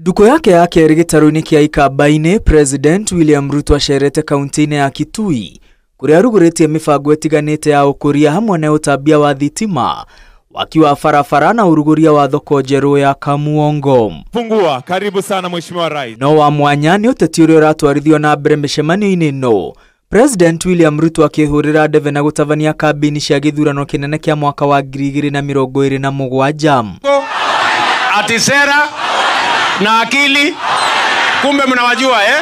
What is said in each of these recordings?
Nduko yake ya kerĩ gĩtarũ-inĩ kĩa Ikamba-inĩ, President William Ruto acerete kaunti-inĩ ya Kitui kũrĩa arugũrĩtie mĩbango ĩtiganĩte ya ũkũria hamwe na ũtambia wa thitima, waki wa barabara na ũrugũria wa thoko njerũ ya Kamuongo. Fungua, karibu sana Mheshimiwa Rais. No wa mwanya nĩ ũteti ũrĩa ũratwarithio na mbere mĩcemanio-inĩ ĩno, President William Ruto akĩhũrĩra ndebe na gũtabania kambĩini cia gĩthurano kĩnene kĩa mwaka wa 2027. Ati sera na akili, kumbe mnawajua eh?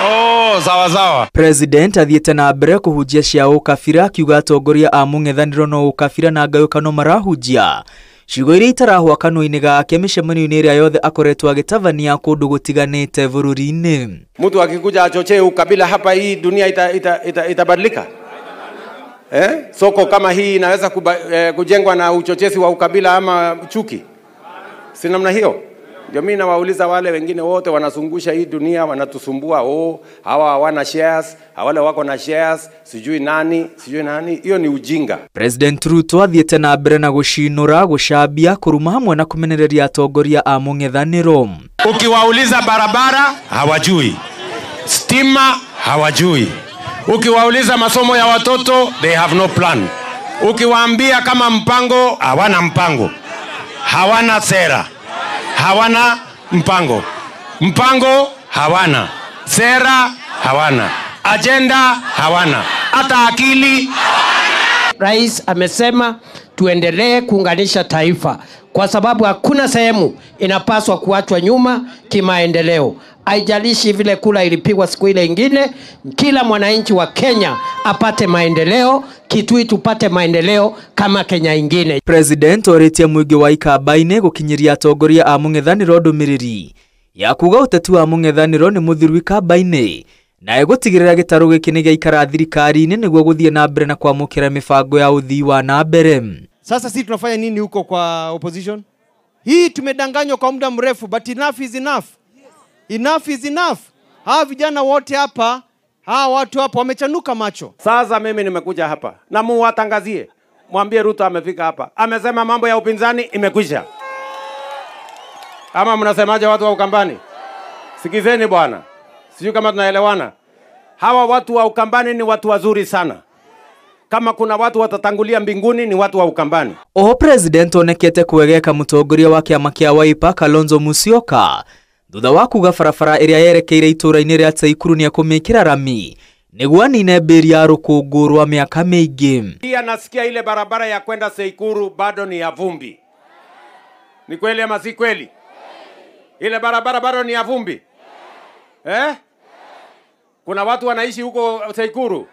Oh, sawa sawa. President athiĩte na mbere kũhunjia cia ũkabira akiuga atongoria a mũng'ethanĩro no ũkabira na ngayũkano marahunjia ciugo iria itarahwa kanua-inĩ gake mĩcemanio-inĩ ĩrĩa yothe akoretwo agĩtabania kũndũ gũtiganĩte bũrũri-inĩ. Mtu akikuja achochee ukabila hapa, hii dunia itabadilika. Eh? Soko kama hii inaweza kujengwa na uchochezi wa ukabila ama chuki? Si namna hiyo. Ndio mimi nawauliza wale wengine wote wanazungusha hii dunia, wanatusumbua, oh, hawa hawana shares, wale wako na shares, sijui nani, sijui nani. Hiyo ni ujinga. President Ruto athiĩte na mbere na gũcinũra, gũcambia, kũruma hamwe na kũmenereria atongoria a mũng'ethanĩro. Ukiwauliza barabara hawajui, stima hawajui, ukiwauliza masomo ya watoto they have no plan, ukiwaambia kama mpango hawana mpango, hawana sera, hawana mpango, mpango hawana, sera hawana, agenda hawana, hata akili. Rais amesema tuendelee kuunganisha taifa kwa sababu hakuna sehemu inapaswa kuachwa nyuma kimaendeleo. Haijalishi vile kula ilipigwa siku ile ingine, kila mwananchi wa Kenya apate maendeleo, Kitui tupate maendeleo kama Kenya ingine. President orĩtie mũingĩ wa Ikamba-inĩ gũkinyĩria atongoria a mũng'ethanĩro ndũmĩrĩri ya kuga ũteti wa mũng'ethanĩro nĩ mũthiru Ikamba-inĩ na ĩgũtigĩrĩra gĩtarũ gĩkĩ nĩ gĩaikara thirikari-inĩ nĩguo gũthiĩ na mbere na kwamũkĩra mĩbango ya ũthii wa na mbere. Sasa sisi tunafanya nini huko kwa opposition? Hii tumedanganywa kwa muda mrefu, but enough is enough. Enough is enough. Hawa vijana wote hapa, hawa watu hapa wamechanuka macho. Sasa mimi nimekuja hapa na muwatangazie, mwambie Ruto amefika hapa, amesema mambo ya upinzani imekwisha. Ama mnasemaje watu wa Ukambani? Sikizeni bwana, sijui kama tunaelewana. Hawa watu wa Ukambani ni watu wazuri sana. Kama kuna watu watatangulia mbinguni ni watu wa Ukambani. Oho President onekete kuegeka mũtongoria wa kĩama kĩa Wiper Kalonzo Musyoka thutha wa kuga barabara ĩrĩa yerekeire itũũra-inĩ rĩa Tseikuru nĩekũmĩkĩra rami nĩguo anine mbĩri ya rũkũngũ rwa mĩaka mĩingĩ. Pia nasikia ile barabara ya kwenda Tseikuru bado ni ya vumbi. Ni kweli ama si kweli? Ile barabara bado ni ya vumbi? Eh? Kuna watu wanaishi huko Tseikuru?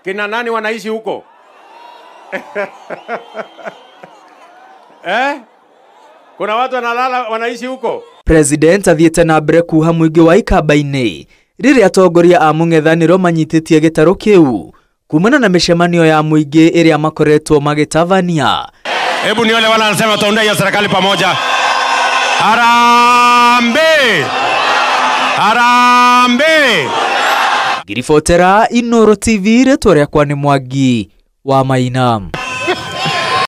Kina nani wanaishi huko? Eh? Kuna watu wanalala wanaishi huko? President athiĩte na mbere kuha mũingĩ wa Ikamba-inĩ rĩrĩa atongoria a mũng'ethanĩro manyitĩtie gĩtarũ kĩu kumana na mĩcemanio ya mũingĩ ĩrĩa makoretwo magĩtabania. Hebu nione wala anasema tuunde hiyo serikali pamoja. Harambee! Harambee! Ngiribotera Inooro TV, rĩtwa rĩakwa nĩ Mwangi wa Maina.